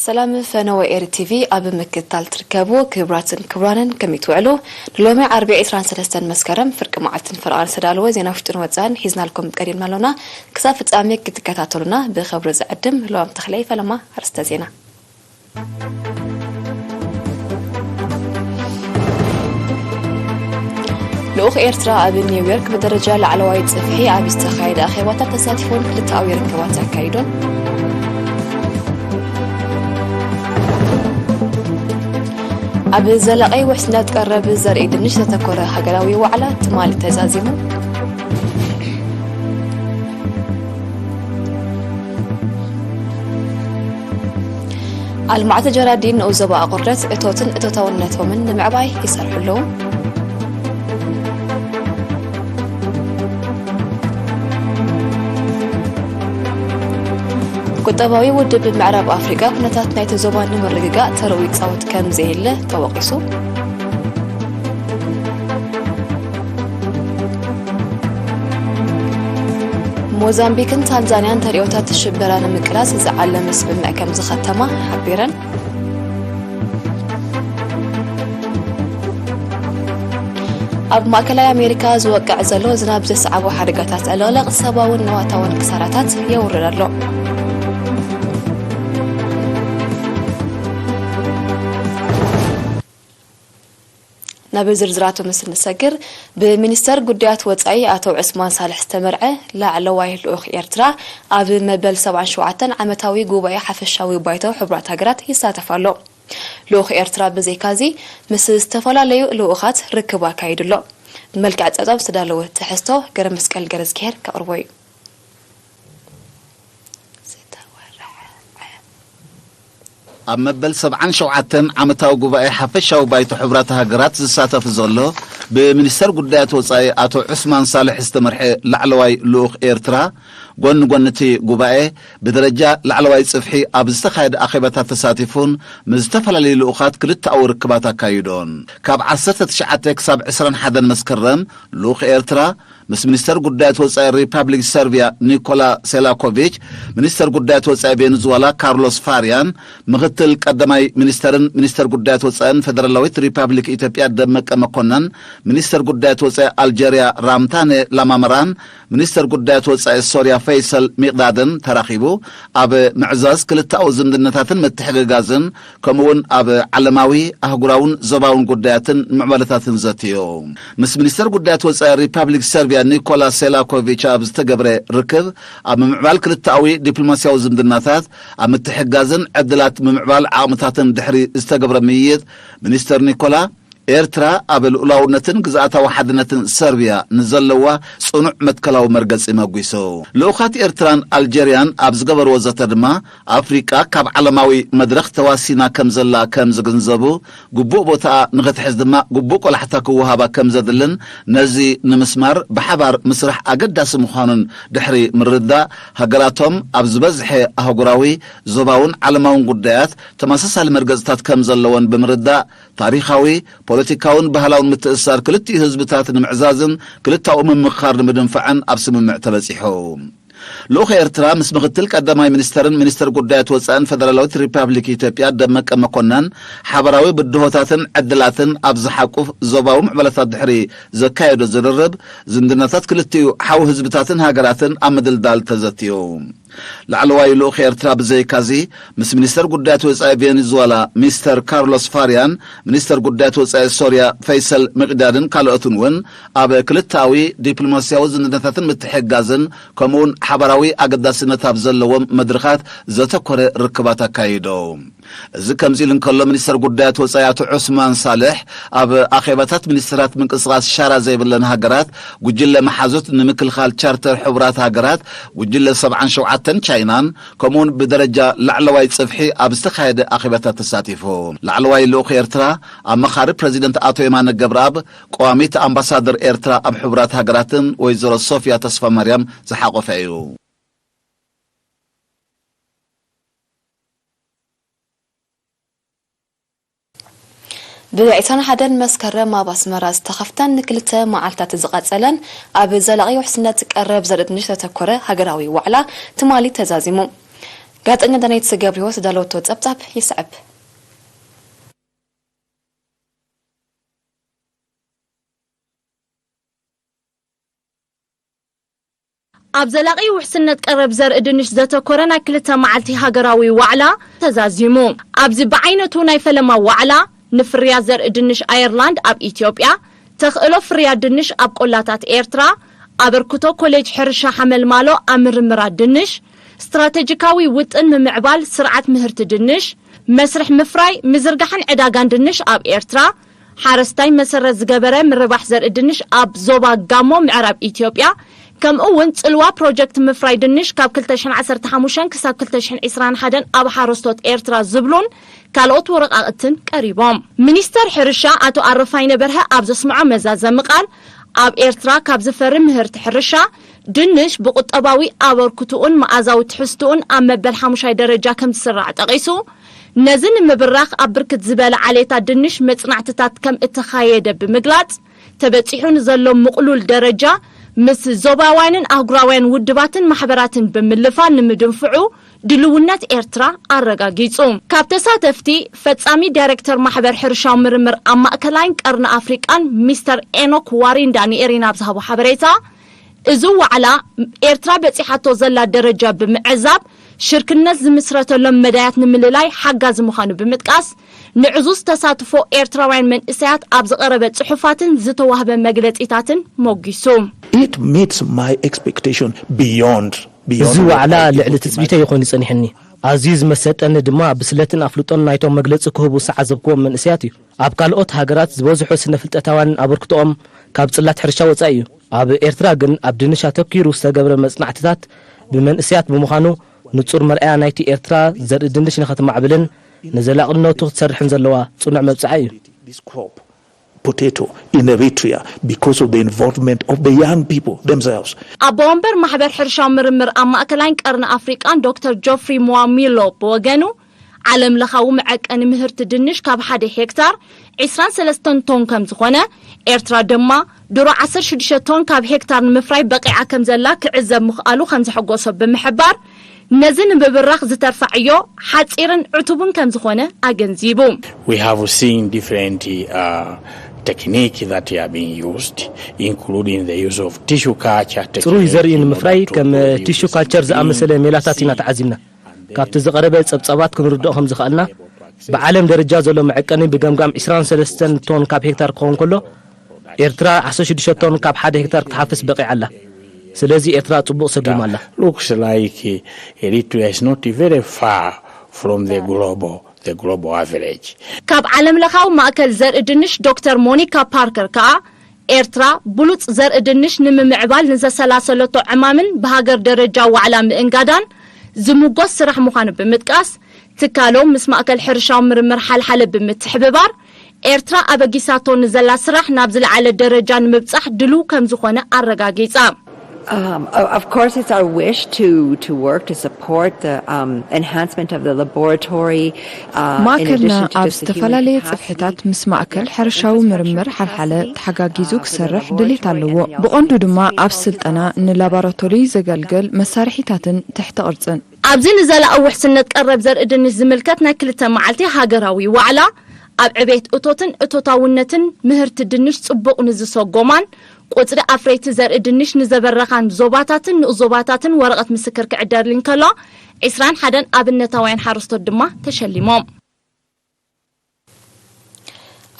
ሰላም ፈነወ ኤሪ ቲቪ ኣብ ምክትታል ትርከቡ ክቡራትን ክቡራንን ከመይ ትውዕሉ? ንሎሚ ዓርቢ ዕስራን ሰለስተን መስከረም ፍርቂ መዓልትን ፈረቓን ዝተዳለወ ዜና ውሽጥን ወጻእን ሒዝናልኩም ቀሪብና ኣሎና። ክሳብ ፍጻሜ ክትከታተሉና ብኽብሪ ዝዕድም ሎም ተኽለይ ፈለማ ኣርእስተ ዜና። ልኡኽ ኤርትራ ኣብ ኒውዮርክ ብደረጃ ላዕለዋይ ጽፍሒ ኣብ ዝተኻየደ ኣኼባታት ተሳቲፉን ክልተኣዊ ርክባት ኣካይዱን። ኣብ ዘላቒ ውሕስነት ቀረብ ዘርኢ ድንሽ ዘተኮረ ሃገራዊ ዋዕላ ትማሊ ተዛዚሙ። ኣልማዕቲ ጀራዲን ንኡስ ዞባ ኣቑርደት እቶትን እቶታውነቶምን ንምዕባይ ይሰርሑ ኣለዉ። ቁጠባዊ ውድብ ምዕራብ ኣፍሪቃ ኩነታት ናይቲ ዞባ ንምርግጋእ ተርኡ ይጻወት ከም ዘየለ ተወቒሱ። ሞዛምቢክን ታንዛንያን ተርእዮታት ሽበራ ንምቅላስ ዝዓለመ ስምምዕ ከም ዝኸተማ ሓቢረን። ኣብ ማእከላይ ኣሜሪካ ዝወቅዕ ዘሎ ዝናብ ዘስዓቦ ሓደጋታት ዕልቕልቕ ሰብኣውን ንዋታውን ክሳራታት የውርድ ኣሎ። ናብ ዝርዝራቱ ምስ እንሰግር፣ ብሚኒስተር ጉዳያት ወጻኢ ኣቶ ዑስማን ሳልሕ ዝተመርዐ ላዕለዋይ ልኡኽ ኤርትራ ኣብ መበል ሰብዓን ሸውዓተን ዓመታዊ ጉባኤ ሓፈሻዊ ባይቶ ሕቡራት ሃገራት ይሳተፍ ኣሎ። ልኡኽ ኤርትራ ብዘይካዚ ምስ ዝተፈላለዩ ልኡኻት ርክብ ኣካይዱ ኣሎ። ብመልክዕ ጸብጻብ ዝተዳለወ ትሕዝቶ ገረመስቀል ገረዝግሄር ከቕርቦ እዩ። ዝተወርዐ ኣብ መበል ሰብዓን ሸውዓተን ዓመታዊ ጉባኤ ሓፈሻዊ ባይቶ ሕቡራት ሃገራት ዝሳተፍ ዘሎ ብሚኒስተር ጉዳያት ወጻኢ ኣቶ ዑስማን ሳልሕ ዝተመርሐ ላዕለዋይ ልኡኽ ኤርትራ፣ ጎኒ ጎኒ እቲ ጉባኤ ብደረጃ ላዕለዋይ ጽፍሒ ኣብ ዝተኻየደ ኣኼባታት ተሳቲፉን ምስ ዝተፈላለዩ ልኡኻት ክልተኣዊ ርክባት ኣካይዶን። ካብ ዓሰርተ ትሽዓተ ክሳብ ዕስራን ሓደን መስከረም ልኡኽ ኤርትራ ምስ ሚኒስተር ጉዳያት ወጻኢ ሪፓብሊክ ሰርቢያ ኒኮላ ሴላኮቪች፣ ሚኒስተር ጉዳያት ወጻኢ ቬኔዙዋላ ካርሎስ ፋርያን፣ ምኽትል ቀዳማይ ሚኒስተርን ሚኒስተር ጉዳያት ወጻኢን ፌደራላዊት ሪፓብሊክ ኢትዮጵያ ደመቀ መኮነን፣ ሚኒስተር ጉዳያት ወጻኢ ኣልጀርያ ራምታኔ ላማመራን ሚኒስተር ጉዳያት ወጻኢ ሶርያ ፈይሰል ሚቅዳድን ተራኺቡ ኣብ ምዕዛዝ ክልተኣዊ ዝምድናታትን ምትሕግጋዝን ከምኡውን ኣብ ዓለማዊ፣ ኣህጉራውን ዞባውን ጉዳያትን ምዕባለታትን ዘትዩ። ምስ ሚኒስተር ጉዳያት ወጻኢ ሪፓብሊክ ሰርቢያ ኒኮላ ሴላኮቪች ኣብ ዝተገብረ ርክብ፣ ኣብ ምምዕባል ክልተኣዊ ዲፕሎማስያዊ ዝምድናታት፣ ኣብ ምትሕግጋዝን ዕድላት ምምዕባል ዓቕምታትን ድሕሪ ዝተገብረ ምይይጥ፣ ሚኒስተር ኒኮላ፣ ኤርትራ ኣብ ልኡላውነትን ግዝኣታዊ ሓድነትን ሰርቢያ ንዘለዋ ጽኑዕ መትከላዊ መርገጺ መጒሱ። ልኡኻት ኤርትራን ኣልጀርያን ኣብ ዝገበርዎ ዘተ ድማ፣ ኣፍሪቃ ካብ ዓለማዊ መድረኽ ተዋሲና ከም ዘላ ከም ዝግንዘቡ፣ ግቡእ ቦታኣ ንኽትሕዝ ድማ ግቡእ ቆላሕታ ክወሃባ ከም ዘድልን፣ ነዚ ንምስማር ብሓባር ምስራሕ ኣገዳሲ ምዃኑን ድሕሪ ምርዳእ፣ ሃገራቶም ኣብ ዝበዝሐ ኣህጉራዊ፣ ዞባውን ዓለማውን ጉዳያት ተመሳሳሊ መርገጽታት ከም ዘለወን ብምርዳእ፣ ታሪኻዊ፣ ፖለቲካውን ባህላውን ምትእስሳር ክልቲኡ ህዝብታት ንምዕዛዝን ክልተኣዊ ምምኽኻር ንምድንፋዕን ኣብ ስምምዕ ተበጺሑ። ልኡኽ ኤርትራ ምስ ምኽትል ቀዳማይ ሚኒስተርን ሚኒስተር ጉዳያት ወጻእን ፈደራላዊት ሪፓብሊክ ኢትዮጵያ ደመቀ መኮነን ሓበራዊ ብድሆታትን ዕድላትን ኣብ ዝሓቁፍ ዞባዊ ምዕባለታት ድሕሪ ዘካየዶ ዝርርብ፣ ዝምድናታት ክልቲኡ ሓው ህዝብታትን ሃገራትን ኣብ ምድልዳል ተዘትዩ። ላዕለዋይ ልኡኽ ኤርትራ ብዘይካዚ፣ ምስ ሚኒስተር ጉዳያት ወጻኢ ቬኔዙዋላ ሚስተር ካርሎስ ፋርያን፣ ሚኒስተር ጉዳያት ወጻኢ ሶርያ ፈይሰል ሚቅዳድን ካልኦትን እውን ኣብ ክልተኣዊ ዲፕሎማስያዊ ዝምድናታትን ምትሕግጋዝን፣ ከምኡውን ሓባራዊ ኣገዳስነት ኣብ ዘለዎም መድረኻት ዘተኮረ ርክባት ኣካይዶም። እዚ ከምዚ ኢሉ እንከሎ፣ ሚኒስተር ጉዳያት ወጻኢ ኣቶ ዑስማን ሳልሕ፣ ኣብ ኣኼባታት ሚኒስተራት ምንቅስቓስ ሻራ ዘይብለን ሃገራት፣ ጉጅለ መሓዙት ንምክልኻል ቻርተር ሕቡራት ሃገራት፣ ጉጅለ ሰብዓን ሸውዓተን ቻይናን፣ ከምኡውን ብደረጃ ላዕለዋይ ጽፍሒ ኣብ ዝተኻየደ ኣኼባታት ተሳቲፉ። ላዕለዋይ ልኡኽ ኤርትራ፣ ኣማኻሪ ፕረዚደንት ኣቶ የማነ ገብረኣብ፣ ቀዋሚት ኣምባሳደር ኤርትራ ኣብ ሕቡራት ሃገራትን ወይዘሮ ሶፍያ ተስፋማርያም ዝሓቖፈ እዩ። ብዕስራን ሓደን መስከረም ኣብ ኣስመራ ዝተኸፍተን ንክልተ መዓልታት ዝቐጸለን ኣብ ዘላቒ ውሕስነት ቀረብ ዘርኢ ድንሽ ዘተኮረ ሃገራዊ ዋዕላ ትማሊ ተዛዚሙ። ጋዜጠኛ ዳናይት ገብረሕይወት ዝዳለወቶ ጸብጻብ ይስዕብ። ኣብ ዘላቒ ውሕስነት ቀረብ ዘርኢ ድንሽ ዘተኮረ ናይ ክልተ መዓልቲ ሃገራዊ ዋዕላ ተዛዚሙ። ኣብዚ ብዓይነቱ ናይ ፈለማ ዋዕላ፣ ንፍርያት ዘርኢ ድንሽ ኣየርላንድ ኣብ ኢትዮጵያ፣ ተኽእሎ ፍርያት ድንሽ ኣብ ቆላታት ኤርትራ፣ ኣበርክቶ ኮሌጅ ሕርሻ ሓመልማሎ ኣብ ምርምራት ድንሽ፣ ስትራተጂካዊ ውጥን ምምዕባል ስርዓት ምህርቲ ድንሽ፣ መስርሕ ምፍራይ፣ ምዝርጋሕን ዕዳጋን ድንሽ ኣብ ኤርትራ፣ ሓረስታይ መሰረት ዝገበረ ምርባሕ ዘርኢ ድንሽ ኣብ ዞባ ጋሞ ምዕራብ ኢትዮጵያ፣ ከምኡ እውን ጽልዋ ፕሮጀክት ምፍራይ ድንሽ ካብ ክልተ ሽሕን ዓሰርተ ሓሙሽተን ክሳብ ክልተ ሽሕን ዕስራን ሓደን ኣብ ሓረስቶት ኤርትራ ዝብሉን ካልኦት ወረቃቕትን ቀሪቦም። ሚኒስተር ሕርሻ ኣቶ ኣረፋይነ በርሀ ኣብ ዘስምዖ መዛዘሚ ቃል፣ ኣብ ኤርትራ ካብ ዝፈሪ ምህርቲ ሕርሻ ድንሽ ብቁጠባዊ ኣበርክትኡን መኣዛዊ ትሕዝትኡን ኣብ መበል ሓሙሻይ ደረጃ ከም ዝስራዕ ጠቒሱ፣ ነዚ ንምብራኽ ኣብ ብርክት ዝበለ ዓሌታት ድንሽ መጽናዕትታት ከም እተኻየደ ብምግላጽ፣ ተበጺሑ ንዘሎ ምቕሉል ደረጃ ምስ ዞባውያንን ኣህጉራውያን ውድባትን ማሕበራትን ብምልፋን ንምድንፍዑ ድልውነት ኤርትራ ኣረጋጊጹ። ካብ ተሳተፍቲ፣ ፈጻሚ ዳይሬክተር ማሕበር ሕርሻዊ ምርምር ኣብ ማእከላይን ቀርኒ ኣፍሪቃን ሚስተር ኤኖክ ዋሪንዳ ንኤሪና ኣብ ዝሃቦ ሓበሬታ፣ እዚ ዋዕላ ኤርትራ በጺሓቶ ዘላ ደረጃ ብምዕዛብ፣ ሽርክነት ዝምስረተሎም መዳያት ንምልላይ ሓጋዚ ምዃኑ ብምጥቃስ፣ ንዕዙዝ ተሳትፎ ኤርትራውያን መንእሰያት ኣብ ዝቐረበ ጽሑፋትን ዝተዋህበ መግለጺታትን ሞጊሱ። It meets my expectation beyond, beyond እዚ ዋዕላ ልዕሊ ትጽቢተይ ኮይኑ ጸኒሕኒ። ኣዝዩ ዝመሰጠኒ ድማ ብስለትን ኣፍልጦን ናይቶም መግለጺ ክህቡ ዝተዓዘብክዎም መንእሰያት እዩ። ኣብ ካልኦት ሃገራት ዝበዝሑ ስነ-ፍልጠታውያን ኣበርክቶኦም ካብ ጽላት ሕርሻ ወጻኢ እዩ። ኣብ ኤርትራ ግን ኣብ ድንሽ ኣተኲሩ ዝተገብረ መጽናዕትታት ብመንእሰያት ብምዃኑ፣ ንጹር መርኣያ ናይቲ ኤርትራ ዘርኢ ድንሽ ንኸተማዕብልን ንዘላቕነቱ ክትሰርሕን ዘለዋ ጽኑዕ መብጽዓ እዩ። potato in Eritrea because of the involvement of the young people themselves. ኣቦ ወንበር ማሕበር ሕርሻዊ ምርምር ኣብ ማእከላይን ቀርኒ ኣፍሪቃን ዶክተር ጆፍሪ ሞዋሚሎ ብወገኑ፣ ዓለም ለኻዊ መዐቀኒ ምህርቲ ድንሽ ካብ ሓደ ሄክታር ዕስራን ሰለስተን ቶን ከም ዝኾነ፣ ኤርትራ ድማ ድሮ ዓሰርተ ሽዱሽተ ቶን ካብ ሄክታር ንምፍራይ በቒዓ ከም ዘላ ክዕዘብ ምኽኣሉ ከም ዘሐጎሶ ብምሕባር፣ ነዚ ንምብራኽ ዝተርፋ ዕዮ ሓጺርን ዕቱብን ከም ዝኾነ ኣገንዚቡ። We have seen different uh, technique that have been used, including the use of tissue culture ጽሩይ ዘርኢ ንምፍራይ ከም ቲሹ ካልቸር ዝኣመሰለ ሜላታት ኢና ተዓዚብና። ካብቲ ዝቐረበ ጸብጻባት ክንርድኦ ከም ዝኸኣልና፣ ብዓለም ደረጃ ዘሎ መዐቀኒ ብገምጋም ዕስራን ሰለስተን ቶን ካብ ሄክታር ክኸውን ከሎ፣ ኤርትራ ዓሰርተ ሽዱሽተ ቶን ካብ ሓደ ሄክታር ክትሓፍስ በቒዓ ኣላ። ስለዚ ኤርትራ ጽቡቕ ሰጊማ ኣላ። Looks like Eritrea is not very far from the global the global average. ካብ ዓለም ለኻዊ ማእከል ዘርኢ ድንሽ ዶክተር ሞኒካ ፓርከር ከኣ፣ ኤርትራ ብሉጽ ዘርኢ ድንሽ ንምምዕባል ንዘሰላሰለቶ ዕማምን ብሃገር ደረጃ ዋዕላ ምእንጋዳን ዝምጎስ ስራሕ ምዃኑ ብምጥቃስ፣ ትካሎም ምስ ማእከል ሕርሻዊ ምርምር ሓልሓለ ብምትሕብባር፣ ኤርትራ ኣበጊሳቶ ንዘላ ስራሕ ናብ ዝለዓለ ደረጃ ንምብጻሕ ድሉው ከም ዝኾነ ኣረጋጊጻ። Um, o- of course, it's our wish to, to work to support the um, enhancement of the laboratory. Uh, in ማእከልና addition to ኣብ just the human ዝተፈላለየ capacity, ጽፍሕታት ምስ ማእከል the ሕርሻዊ infrastructure ምርምር ሓልሓለ capacity, ተሓጋጊዙ uh, ክሰርሕ the ድሌት laboratory ኣለዎ። and the ብቐንዱ also ድማ the ኣብ ስልጠና ንላቦራቶሪ ዘገልግል መሳርሒታትን ትሕተ ቅርጽን። ኣብዚ ንዘላቒ ውሕስነት ቀረብ ዘርኢ ድንሽ ዝምልከት ናይ ክልተ መዓልቲ ሃገራዊ ዋዕላ፣ ኣብ ዕቤት እቶትን እቶታውነትን ምህርቲ ድንሽ ጽቡቕ ንዝሰጎማን ቁጽሪ ኣፍረይቲ ዘርኢ ድንሽ ንዘበረኻን ዞባታትን ንኡስ ዞባታትን ወረቐት ምስክር ክዕደል እንከሎ፣ ዕስራን ሓደን ኣብነታውያን ሓረስቶት ድማ ተሸሊሞም።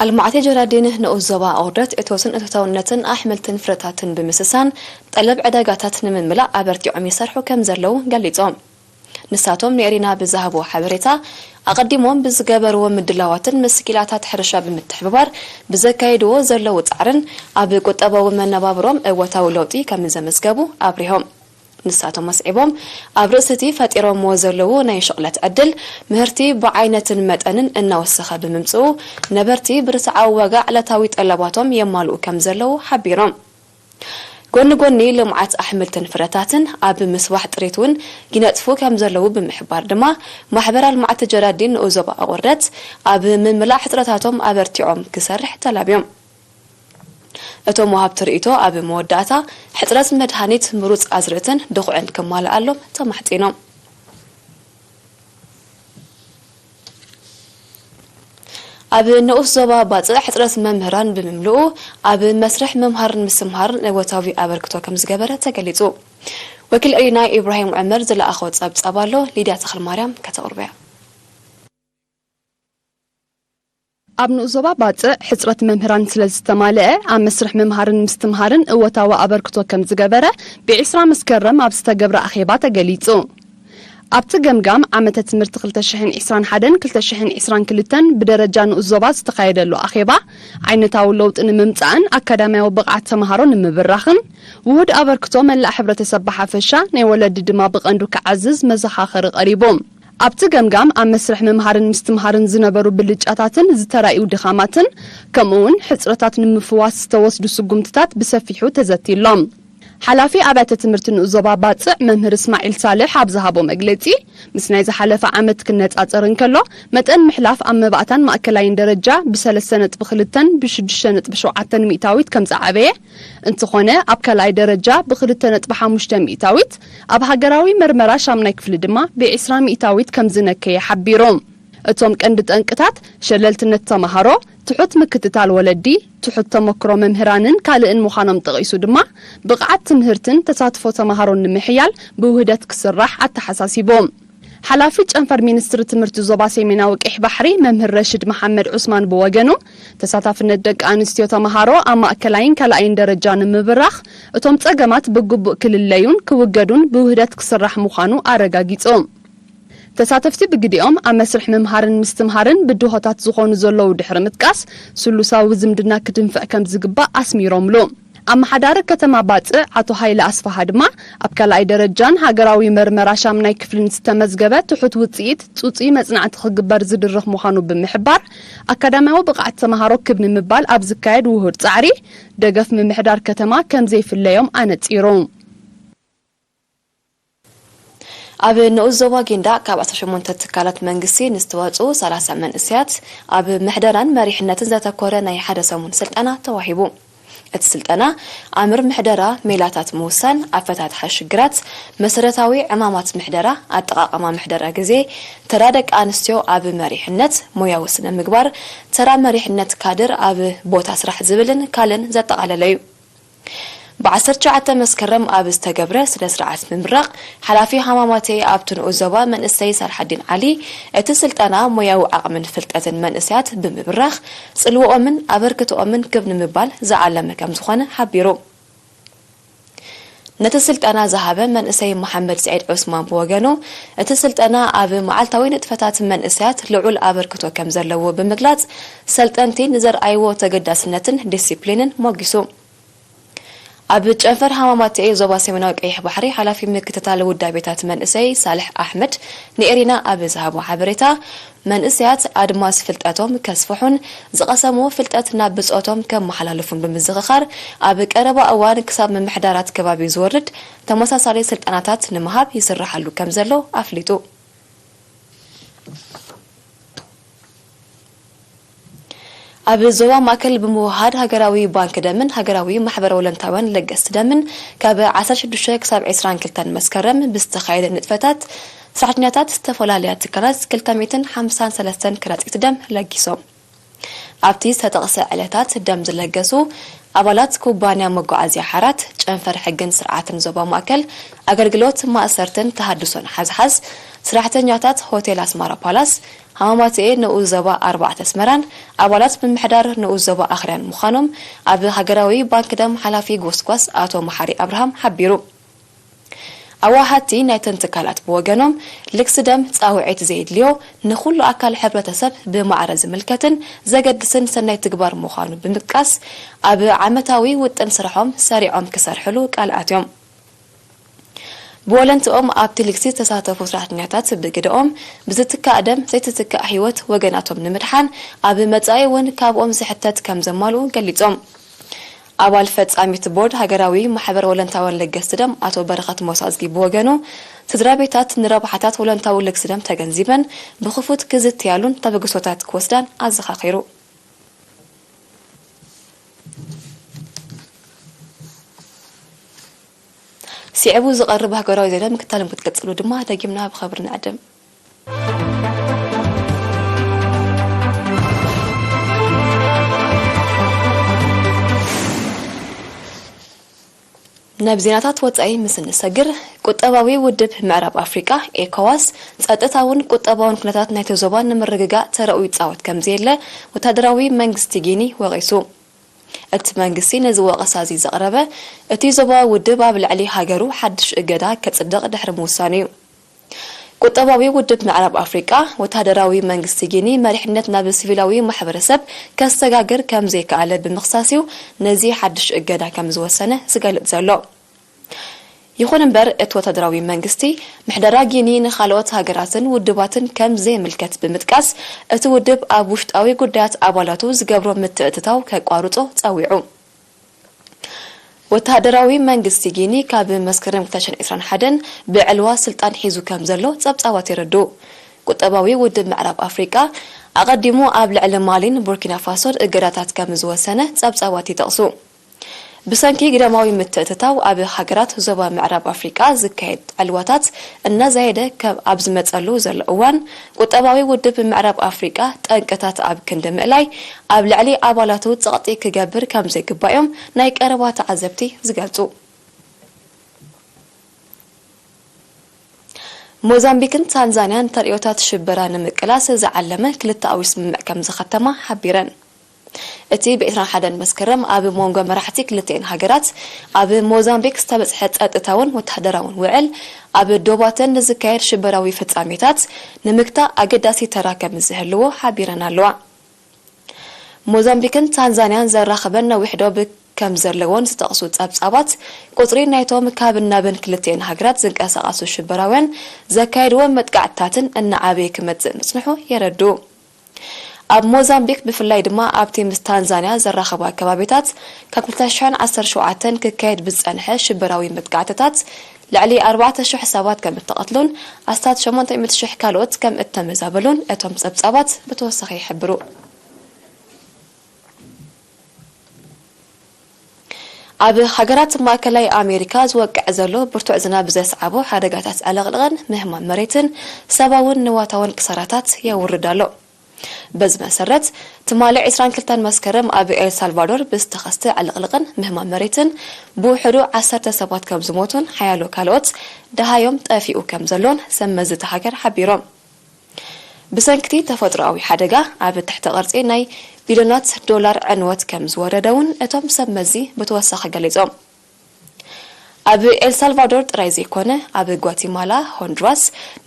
ኣልማዕቲ ጀራዲን ንኡስ ዞባ ኣቑርደት እቶትን እቶታውነትን ኣሕምልትን ፍረታትን ብምስሳን ጠለብ ዕዳጋታት ንምምላእ ኣበርቲዖም ይሰርሑ ከም ዘለዉ ገሊጾም። ንሳቶም ንኤሪና ብዝሃብዎ ሓበሬታ፣ ኣቐዲሞም ብዝገበርዎ ምድላዋትን ምስ ክኢላታት ሕርሻ ብምትሕብባር ብዘካየድዎ ዘለዉ ጻዕርን ኣብ ቁጠባዊ መነባብሮም እወታዊ ለውጢ ከም ዘመዝገቡ ኣብሪሆም። ንሳቶም ኣስዒቦም፣ ኣብ ርእሲ እቲ ፈጢሮምዎ ዘለዉ ናይ ሽቕለት ዕድል፣ ምህርቲ ብዓይነትን መጠንን እናወሰኸ ብምምጽኡ፣ ነበርቲ ብርትዓዊ ዋጋ ዕለታዊ ጠለባቶም የማልኡ ከም ዘለዉ ሓቢሮም። ጎኒ ጎኒ ልምዓት ኣሕምልትን ፍረታትን ኣብ ምስፋሕ ጥሪት እውን ይነጥፉ ከም ዘለዉ ብምሕባር ድማ፣ ማሕበር ኣልማዕቲ ጀራዲን ንኡስ ዞባ ኣቑርደት ኣብ ምምላእ ሕጽረታቶም ኣበርቲዖም ክሰርሕ ተላብዮም። እቶም ወሃብቲ ርእይቶ ኣብ መወዳእታ፣ ሕጽረት መድሃኒት፣ ምሩጽ ኣዝርእትን ድኹዕን ክማልኣሎም ተማሕጺኖም። ኣብ ንኡስ ዞባ ባጽዕ ሕጽረት መምህራን ብምምልኡ፣ ኣብ መስርሕ ምምሃርን ምስትምሃርን እወታዊ ኣበርክቶ ከም ዝገበረ ተገሊጹ። ወኪል ኤሪና ኢብራሂም ዑመር ዝለኣኾ ጸብጻብ ኣሎ፣ ሊድያ ተኽለማርያም ከተቕርቦ እያ። ኣብ ንኡስ ዞባ ባጽዕ ሕጽረት መምህራን ስለ ዝተማልአ፣ ኣብ መስርሕ ምምሃርን ምስትምሃርን እወታዊ ኣበርክቶ ከም ዝገበረ፣ ብዒስራ መስከረም ኣብ ዝተገብረ ኣኼባ ተገሊጹ። ኣብቲ ገምጋም፣ ዓመተ ትምህርቲ ክልተ ሽሕን ዕስራን ሓደን ክልተ ሽሕን ዕስራን ክልተን ብደረጃ ንኡስ ዞባ ዝተኻየደሉ ኣኼባ፣ ዓይነታዊ ለውጢ ንምምጻእን ኣካዳሚያዊ ብቕዓት ተምሃሮ ንምብራኽን፣ ውሁድ ኣበርክቶ መላእ ሕብረተሰብ ብሓፈሻ፣ ናይ ወለዲ ድማ ብቐንዱ ክዓዝዝ መዘኻኸሪ ቀሪቡ። ኣብቲ ገምጋም፣ ኣብ መስርሕ ምምሃርን ምስትምሃርን ዝነበሩ ብልጫታትን ዝተራእዩ ድኻማትን፣ ከምኡውን ሕጽረታት ንምፍዋስ ዝተወስዱ ስጉምትታት ብሰፊሑ ተዘትዩሎም። ሓላፊ ኣብያተ ትምህርቲ ንኡስ ዞባ ባጽዕ መምህር እስማዒል ሳልሕ ኣብ ዝሃቦ መግለጺ፣ ምስ ናይ ዝሓለፈ ዓመት ክነጻጸር እንከሎ፣ መጠን ምሕላፍ ኣብ መባእታን ማእከላይን ደረጃ ብሰለስተ ነጥቢ ክልተን ብሽዱሽተ ነጥቢ ሸውዓተን ሚእታዊት ከም ዝዓበየ፣ እንተኾነ ኣብ ካልኣይ ደረጃ ብክልተ ነጥቢ ሓሙሽተ ሚእታዊት፣ ኣብ ሃገራዊ መርመራ ሻምናይ ክፍሊ ድማ ብዒስራ ሚእታዊት ከም ዝነከየ ሓቢሩ። እቶም ቀንዲ ጠንቅታት ሸለልትነት ተምሃሮ፣ ትሑት ምክትታል ወለዲ፣ ትሑት ተመክሮ መምህራንን ካልእን ምዃኖም ጠቒሱ ድማ፣ ብቕዓት ትምህርትን ተሳትፎ ተምሃሮን ንምሕያል ብውህደት ክስራሕ ኣተሓሳሲቡ። ሓላፊ ጨንፈር ሚኒስትሪ ትምህርቲ ዞባ ሰሜናዊ ቀይሕ ባሕሪ መምህር ረሽድ መሓመድ ዑስማን ብወገኑ፣ ተሳታፍነት ደቂ ኣንስትዮ ተምሃሮ ኣብ ማእከላይን ካልኣይን ደረጃ ንምብራኽ፣ እቶም ጸገማት ብግቡእ ክልለዩን ክውገዱን ብውህደት ክስራሕ ምዃኑ ኣረጋጊጹ። ተሳተፍቲ ብግዲኦም፣ ኣብ መስርሕ ምምሃርን ምስትምሃርን ብድሆታት ዝኾኑ ዘለዉ ድሕሪ ምጥቃስ፣ ስሉሳዊ ዝምድና ክድንፍዕ ከም ዝግባእ ኣስሚሮምሉ። ኣመሓዳሪ ከተማ ባጽዕ ኣቶ ሃይለ ኣስፍሃ ድማ፣ ኣብ ካልኣይ ደረጃን ሃገራዊ መርመራ ሻምናይ ክፍልን ዝተመዝገበ ትሑት ውጽኢት ጽጹይ መጽናዕቲ ክግበር ዝድርኽ ምዃኑ ብምሕባር፣ ኣካዳሚያዊ ብቕዓት ተምሃሮ ክብ ንምባል ኣብ ዝካየድ ውሁድ ጻዕሪ፣ ደገፍ ምምሕዳር ከተማ ከም ዘይፍለዮም ኣነጺሩ። ኣብ ንኡስ ዞባ ጊንዳዕ ካብ ዓሰርተ ሸሞንተ ትካላት መንግስቲ ንዝተዋጽኡ ሰላሳ መንእሰያት ኣብ ምሕደራን መሪሕነትን ዘተኮረ ናይ ሓደ ሰሙን ስልጠና ተዋሂቡ። እቲ ስልጠና፣ ኣምር ምሕደራ፣ ሜላታት ምውሳን፣ ኣፈታትሓ ሽግራት፣ መሰረታዊ ዕማማት ምሕደራ፣ ኣጠቓቕማ ምሕደራ ግዜ፣ ተራ ደቂ ኣንስትዮ ኣብ መሪሕነት፣ ሞያዊ ስነ ምግባር፣ ተራ መሪሕነት ካድር ኣብ ቦታ ስራሕ ዝብልን ካልእን ዘጠቓለለ እዩ። ብ ዓሰርተ ትሽዓተ መስከረም ኣብ ዝተገብረ ስነ ስርዓት ምምራቕ፣ ሓላፊ ሃማማቴ ኣብቲ ንኡስ ዞባ መንእሰይ ሳልሓዲን ዓሊ፣ እቲ ስልጠና ሞያዊ ዓቕምን ፍልጠትን መንእሰያት ብምብራኽ፣ ጽልወኦምን ኣበርክቶኦምን ክብ ንምባል ዝዓለመ ከም ዝኾነ ሓቢሩ። ነቲ ስልጠና ዝሃበ መንእሰይ መሓመድ ስዒድ ዑስማን ብወገኑ፣ እቲ ስልጠና ኣብ መዓልታዊ ንጥፈታት መንእሰያት ልዑል ኣበርክቶ ከም ዘለዎ ብምግላጽ፣ ሰልጠንቲ ንዘርኣይዎ ተገዳስነትን ዲሲፕሊንን ሞጊሱ። ኣብ ጨንፈር ሃማማቴ ዞባ ሰሜናዊ ቀይሕ ባሕሪ ሓላፊ ምክትታል ውዳቤታት መንእሰይ ሳልሕ ኣሕመድ ንኤሪና ኣብ ዝሃቦ ሓበሬታ፣ መንእሰያት ኣድማስ ፍልጠቶም ከስፍሑን ዝቐሰምዎ ፍልጠት ናብ ብጾቶም ከመሓላልፉን ብምዝኽኻር፣ ኣብ ቀረባ እዋን ክሳብ ምምሕዳራት ከባቢ ዝወርድ ተመሳሳሊ ስልጠናታት ንምሃብ ይስርሓሉ ከም ዘሎ ኣፍሊጡ። ኣብ ዞባ ማእከል ብምውሃድ ሃገራዊ ባንክ ደምን ሃገራዊ ማሕበረ ወለንታውያን ለገስቲ ደምን ካብ ዓሰርተ ሽዱሽተ ክሳብ ዕስራን ክልተን መስከረም ብዝተኻየደ ንጥፈታት ሰራሕተኛታት ዝተፈላለያ ትካላት ክልተ ሚእትን ሓምሳን ሰለስተን ከረጢት ደም ለጊሶም። ኣብቲ ዝተጠቕሰ ዕለታት ደም ዝለገሱ ኣባላት ኩባንያ መጓዓዝያ ሓራት፣ ጨንፈር ሕግን ስርዓትን ዞባ ማእከል፣ ኣገልግሎት ማእሰርትን ተሃድሶን ሓዝሓዝ፣ ሰራሕተኛታት ሆቴል ኣስመራ ፓላስ፣ ሃማማትኤ ንኡስ ዞባ ኣርባዕተ ኣስመራን ኣባላት ምምሕዳር ንኡስ ዞባ ኣኽርያን ምዃኖም ኣብ ሃገራዊ ባንክ ደም ሓላፊ ጎስጓስ ኣቶ መሓሪ ኣብርሃም ሓቢሩ። ኣዋሃድቲ ናይተን ትካላት ብወገኖም፣ ልግሲ ደም ጻውዒት ዘየድልዮ፣ ንኹሉ ኣካል ሕብረተሰብ ብማዕረ ዝምልከትን ዘገድስን ሰናይ ትግባር ምዃኑ ብምጥቃስ፣ ኣብ ዓመታዊ ውጥን ስርሖም ሰሪዖም ክሰርሕሉ ቃል ኣትዮም። ብወለንትኦም ኣብቲ ልግሲ ዝተሳተፉ ሰራሕተኛታት ብግደኦም፣ ብዝትካእ ደም ዘይትትካእ ህይወት ወገናቶም ንምድሓን ኣብ መጻኢ እውን ካብኦም ዝሕተት ከም ዘማልኡ ገሊጾም። ኣባል ፈጻሚት ቦርድ ሃገራዊ ማሕበር ወለንታውያን ለገስቲ ደም ኣቶ በረኸት ሞሳዝጊ ብወገኑ፣ ስድራ ቤታት ንረብሓታት ወለንታዊ ልግሲ ደም ተገንዚበን ብኽፉት ክዝትያሉን ተበግሶታት ክወስዳን ኣዘኻኺሩ። ስዒቡ ዝቐርብ ሃገራዊ ዜና ምክታሎም ክትቅጽሉ ድማ ደጊምና ብኸብሪ ንዕድም። ናብ ዜናታት ወጻኢ ምስ እንሰግር፣ ቁጠባዊ ውድብ ምዕራብ ኣፍሪቃ፣ ኤኮዋስ፣ ጸጥታውን ቁጠባውን ኩነታት ናይቲ ዞባ ንምርግጋእ ተራኡ ይጻወት ከም ዘየለ ወታደራዊ መንግስቲ ጊኒ ወቒሱ። እቲ መንግስቲ ነዚ ወቐሳ እዚ ዘቕረበ፣ እቲ ዞባዊ ውድብ ኣብ ልዕሊ ሃገሩ ሓድሽ እገዳ ከጽድቕ ድሕሪ ምውሳኑ እዩ። ቁጠባዊ ውድብ ምዕራብ ኣፍሪቃ፣ ወታደራዊ መንግስቲ ጊኒ መሪሕነት ናብ ሲቪላዊ ማሕበረሰብ ከሰጋግር ከም ዘይከኣለ ብምኽሳስ እዩ ነዚ ሓድሽ እገዳ ከም ዝወሰነ ዝገልጽ ዘሎ። ይኹን እምበር፣ እቲ ወታደራዊ መንግስቲ ምሕደራ ጊኒ ንኻልኦት ሃገራትን ውድባትን ከም ዘይምልከት ብምጥቃስ፣ እቲ ውድብ ኣብ ውሽጣዊ ጉዳያት ኣባላቱ ዝገብሮ ምትእትታው ከቋርጾ ጸዊዑ። ወተሃደራዊ መንግስቲ ጊኒ ካብ መስከረም ክልተ ሽሕን ዕስራን ሓደን ብዕልዋ ስልጣን ሒዙ ከም ዘሎ ጸብጻባት የረድኡ። ቁጠባዊ ውድብ ምዕራብ ኣፍሪቃ ኣቐዲሙ ኣብ ልዕሊ ማሊን ቡርኪና ፋሶን እገዳታት ከም ዝወሰነ ጸብጻባት ይጠቕሱ። ብሰንኪ ግዳማዊ ምትእትታው ኣብ ሃገራት ዞባ ምዕራብ ኣፍሪቃ ዝካየድ ዕልዋታት እናዛየደ ከ-፣ ኣብ ዝመጸሉ ዘሎ እዋን፣ ቁጠባዊ ውድብ ምዕራብ ኣፍሪቃ ጠንቅታት ኣብ ክንዲ ምእላይ፣ ኣብ ልዕሊ ኣባላቱ ጸቕጢ ክገብር ከም ዘይግባእ እዮም ናይ ቀረባ ተዓዘብቲ ዝገልጹ። ሞዛምቢክን ታንዛንያን ተርእዮታት ሽበራ ንምቅላስ ዝዓለመ ክልተኣዊ ስምምዕ ከም ዝኸተማ ሓቢረን። እቲ ብ ዕስራን ሓደን መስከረም ኣብ መንጎ መራሕቲ ክልቲኤን ሃገራት ኣብ ሞዛምቢክ ዝተበጽሐ ጸጥታውን ወተሃደራውን ውዕል፣ ኣብ ዶባተን ንዝካየድ ሽበራዊ ፍጻሜታት ንምግታእ ኣገዳሲ ተራ ከም ዝህልዎ ሓቢረን ኣለዋ። ሞዛምቢክን ታንዛንያን ዘራኽበን ነዊሕ ዶብ ከም ዘለዎን ዝጠቕሱ ጸብጻባት፣ ቁጽሪ ናይቶም ካብን ናብን ክልቲኤን ሃገራት ዝንቀሳቐሱ ሽበራውያን ዘካየድዎ መጥቃዕትታትን እናዓበየ ክመጽእ ምጽንሑ የረድኡ። ኣብ ሞዛምቢክ፣ ብፍላይ ድማ ኣብቲ ምስ ታንዛንያ ዘራኸባ ከባቢታት፣ ካብ ክልተ ሽሕን ዓሰርተ ሸውዓተን ክካየድ ብዝጸንሐ ሽበራዊ መጥቃዕትታት፣ ልዕሊ ኣርባዕተ ሽሕ ሰባት ከም እተቐትሉን ኣስታት ሸሞንተ ሚእቲ ሽሕ ካልኦት ከም እተመዛበሉን እቶም ጸብጻባት ብተወሳኺ ይሕብሩ። ኣብ ሃገራት ማእከላይ ኣሜሪካ ዝወቅዕ ዘሎ ብርቱዕ ዝናብ ዘስዓቦ ሓደጋታት ዕልቕልቕን ምህማም መሬትን ሰብኣውን ንዋታውን ክሳራታት የውርድ ኣሎ። በዚ መሰረት፣ ትማሊ ዕስራን ክልተን መስከረም ኣብ ኤል ሳልቫዶር ብዝተኸስተ ዕልቕልቕን ምህማም መሬትን ብውሕዱ ዓሰርተ ሰባት ከም ዝሞቱን ሓያሎ ካልኦት ደሃዮም ጠፊኡ ከም ዘሎን ሰብ መዚ እታ ሃገር ሓቢሮም። ብሰንኪ እቲ ተፈጥሮኣዊ ሓደጋ፣ ኣብ ትሕተ ቅርጺ ናይ ቢልዮናት ዶላር ዕንወት ከም ዝወረደ እውን እቶም ሰብ መዚ ብተወሳኺ ገሊጾም። ኣብ ኤል ሳልቫዶር ጥራይ ዘይኮነ፣ ኣብ ጓቲማላ፣ ሆንዱራስ፣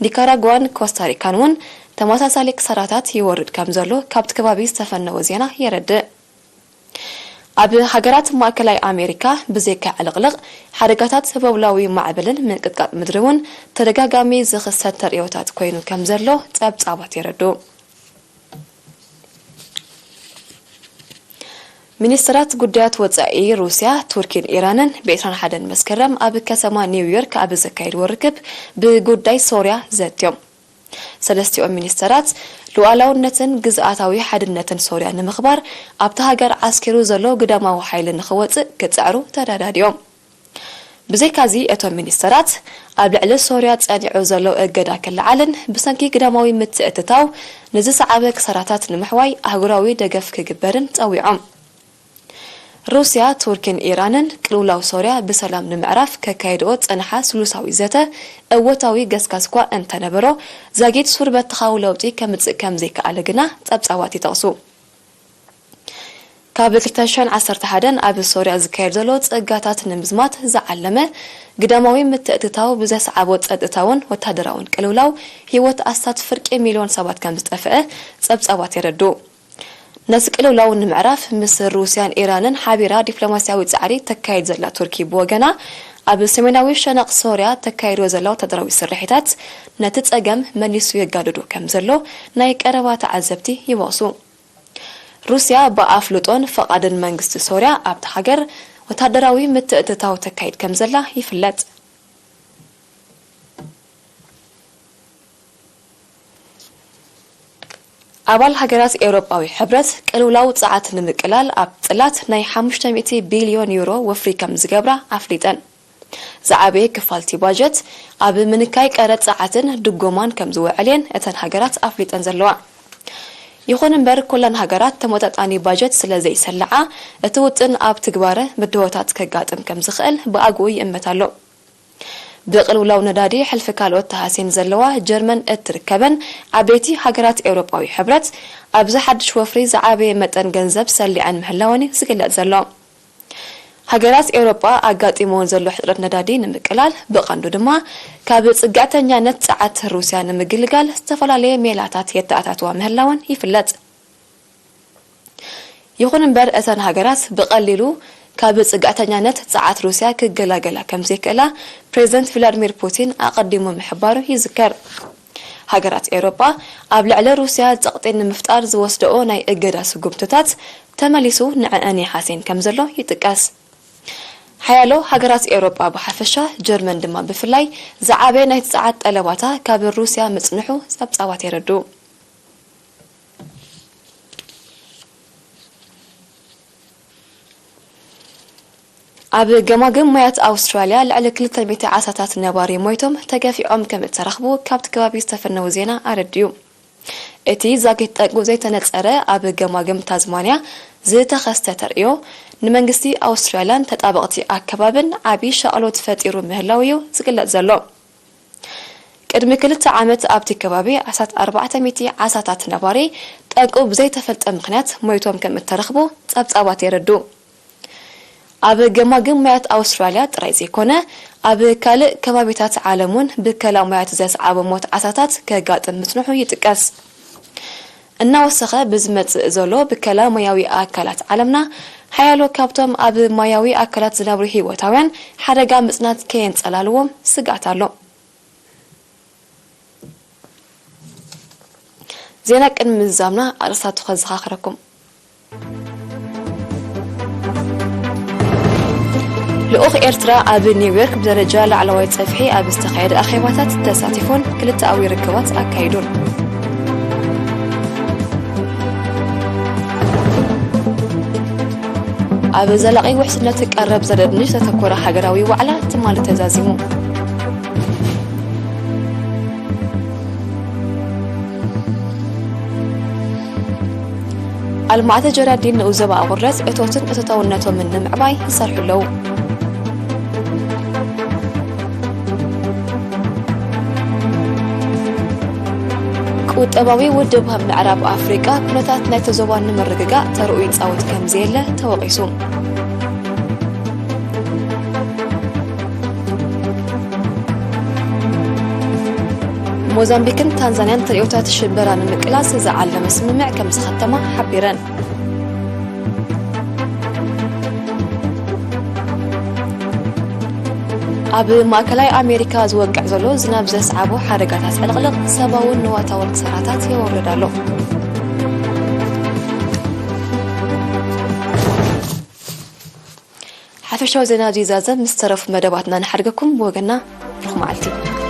ኒካራጓን ኮስታሪካን እውን ተመሳሳሊ ክሳራታት ይወርድ ከም ዘሎ ካብቲ ከባቢ ዝተፈነወ ዜና የረድእ። ኣብ ሃገራት ማእከላይ ኣሜሪካ፣ ብዘይካ ዕልቕልቕ፣ ሓደጋታት ሰበብላዊ ማዕበልን ምንቅጥቃጥ ምድሪ እውን ተደጋጋሚ ዝኽሰት ተርእዮታት ኮይኑ ከም ዘሎ ጸብጻባት የረድኡ። ሚኒስትራት ጉዳያት ወጻኢ ሩስያ፣ ቱርኪን ኢራንን ብ ዕስራን ሓደን መስከረም ኣብ ከተማ ኒውዮርክ ኣብ ዘካየድዎ ርክብ ብጉዳይ ሶርያ ዘትዮም። ሰለስቲኦም ሚኒስተራት፣ ሉዓላውነትን ግዝኣታዊ ሓድነትን ሶርያ ንምኽባር፣ ኣብታ ሃገር ዓስኪሩ ዘሎ ግዳማዊ ሓይሊ ንኽወጽእ ክጽዕሩ ተረዳዲኦም። ብዘይካዚ፣ እቶም ሚኒስተራት፣ ኣብ ልዕሊ ሶርያ ጸኒዑ ዘሎ እገዳ ክለዓልን ብሰንኪ ግዳማዊ ምትእትታው ንዝሰዓበ ክሳራታት ንምሕዋይ ኣህጉራዊ ደገፍ ክግበርን ጸዊዖም። ሩስያ፣ ቱርኪን ኢራንን ቅልውላው ሶርያ ብሰላም ንምዕራፍ ከካየድኦ ዝጸንሓ ስሉሳዊ ዘተ እወታዊ ገስጋስ እኳ እንተነበሮ፣ ዛጊድ ሱር በተኻዊ ለውጢ ከምጽእ ከም ዘይከኣለ ግና ጸብጻባት ይጠቕሱ። ካብ ክልተ ሽሕን ዓሰርተ ሓደን ኣብ ሶርያ ዝካየድ ዘሎ ጸጋታት ንምዝማት ዝዓለመ ግዳማዊ ምትእትታው ብዘስዓቦ ጸጥታውን ወታደራውን ቅልውላው፣ ህይወት ኣስታት ፍርቂ ሚልዮን ሰባት ከም ዝጠፍአ ጸብጻባት የረድኡ። ነዚ ቅልውላው ንምዕራፍ፣ ምስ ሩስያን ኢራንን ሓቢራ ዲፕሎማስያዊ ጻዕሪ ተካይድ ዘላ ቱርኪ ብወገና፣ ኣብ ሰሜናዊ ሸነቕ ሶርያ ተካይዶ ዘላ ወታደራዊ ስርሒታት ነቲ ጸገም መሊሱ የጋድዶ ከም ዘሎ ናይ ቀረባ ተዓዘብቲ ይወቕሱ። ሩስያ ብኣፍልጦን ፈቓድን መንግስቲ ሶርያ ኣብታ ሃገር ወታደራዊ ምትእትታው ተካይድ ከም ዘላ ይፍለጥ። ኣባል ሃገራት ኤውሮጳዊ ሕብረት ቅልውላው ጸዓት ንምቅላል ኣብ ጽላት ናይ ሓሙሽተ ሚእቲ ቢልዮን ዩሮ ወፍሪ ከም ዝገብራ ኣፍሊጠን። ዝዓበየ ክፋልቲ ባጀት ኣብ ምንካይ ቀረጽ ጸዓትን ድጎማን ከም ዝውዕል እየን እተን ሃገራት ኣፍሊጠን ዘለዋ። ይኹን እምበር፣ ኩለን ሃገራት ተመጣጣኒ ባጀት ስለ ዘይሰለዓ፣ እቲ ውጥን ኣብ ትግባረ ብድሆታት ከጋጥም ከም ዝኽእል ብኣግኡ ይእመት ኣሎ። ብቅልውላው ነዳዲ ሕልፊ ካልኦት ተሃስየን ዘለዋ ጀርመን እትርከበን ዓበይቲ ሃገራት ኤውሮጳዊ ሕብረት፣ ኣብዚ ሓድሽ ወፍሪ ዝዓበየ መጠን ገንዘብ ሰሊዐን ምህላወን እዩ ዝግለጽ ዘሎ። ሃገራት ኤውሮጳ ኣጋጢምወን ዘሎ ሕጽረት ነዳዲ ንምቅላል፣ ብቐንዱ ድማ ካብ ጽግዕተኛነት ጸዓት ሩስያ ንምግልጋል ዝተፈላለየ ሜላታት የተኣታትዋ ምህላወን ይፍለጥ። ይኹን እምበር፣ እተን ሃገራት ብቐሊሉ ካብ ጽግዕተኛነት ጸዓት ሩስያ ክገላገላ ከም ዘይክእላ ፕሬዚደንት ቭላድሚር ፑቲን ኣቐዲሙ ምሕባሩ ይዝከር። ሃገራት ኤውሮጳ ኣብ ልዕሊ ሩስያ ጸቕጢ ንምፍጣር ዝወስደኦ ናይ እገዳ ስጉምትታት ተመሊሱ ንዕአን ይሓሴን ከም ዘሎ ይጥቀስ። ሓያሎ ሃገራት ኤውሮጳ ብሓፈሻ፣ ጀርመን ድማ ብፍላይ፣ ዝዓበየ ናይ ጸዓት ጠለባታ ካብ ሩስያ ምጽንሑ ጸብጻባት የረድኡ። ኣብ ገማግም ማያት ኣውስትራልያ ልዕሊ ክልተ ሚእቲ ዓሳታት ነባሪ ሞይቶም ተገፊዖም ከም እተረኽቡ ካብቲ ከባቢ ዝተፈነወ ዜና ኣረዲኡ። እቲ ዛጊት ጠንቁ ዘይተነጸረ ኣብ ገማግም ታዝማንያ ዝተኸስተ ተርእዮ፣ ንመንግስቲ ኣውስትራልያን ተጣበቕቲ ኣከባብን ዓቢ ሻቕሎት ፈጢሩ ምህላው እዩ ዝግለጽ ዘሎ። ቅድሚ ክልተ ዓመት ኣብቲ ከባቢ ዓሰርተ ኣርባዕተ ሚእቲ ዓሳታት ነባሪ ጠንቁ ብዘይተፈልጠ ምኽንያት ሞይቶም ከም እተረኽቡ ጸብጻባት የረድኡ። ኣብ ገማግም ማያት ኣውስትራልያ ጥራይ ዘይኮነ፣ ኣብ ካልእ ከባቢታት ዓለም እውን ብከላ ማያት ዘስዓቦ ሞት ዓሳታት ከጋጥም ምጽንሑ ይጥቀስ። እናወሰኸ ብዝመጽእ ዘሎ ብከላ ማያዊ ኣካላት ዓለምና፣ ሓያሎ ካብቶም ኣብ ማያዊ ኣካላት ዝነብሩ ህይወታውያን ሓደጋ ምጽናት ከየንጸላልዎም ስግኣት ኣሎ። ዜና ቅድሚ ምዝዛምና ኣርእስታቱ ከዘኻኽረኩም። ልኡኽ ኤርትራ ኣብ ኒውዮርክ ብደረጃ ላዕለዋይ ጸፍሒ ኣብ ዝተኻየደ ኣኼባታት ተሳቲፉን ክልተኣዊ ርክባት ኣካይዱን። ኣብ ዘላቒ ውሕስነት ቀረብ ዘደንሽ ዘተኮረ ሃገራዊ ዋዕላ ትማሊ ተዛዚሙ። ኣልማዕቲ ጀራዲን ንኡዘባ ኣቑርደት እቶትን እቶታውነቶምን ንምዕባይ ይሰርሑ ኣለዉ። ቁጠባዊ ውድብ ምዕራብ ኣፍሪቃ ኩነታት ናይቲ ዞባ ንምርግጋእ ተርኡ ይጻወት ከም ዘየለ ተወቒሱ። ሞዛምቢክን ታንዛንያን ተርእዮታት ሽበራ ንምቅላስ ዝዓለመ ስምምዕ ከም ዝኸተማ ሓቢረን። ኣብ ማእከላይ ኣሜሪካ ዝወቅዕ ዘሎ ዝናብ ዘስዓቦ ሓደጋታት ዕልቕልቕ ሰብኣውን ንዋታውን ክሳራታት የወርድ ኣሎ። ሓፈሻዊ ዜና ኣብዚ ይዛዘም። ምስ ተረፉ መደባትና ንሓድገኩም። ብወገና ብሩኽ መዓልቲ።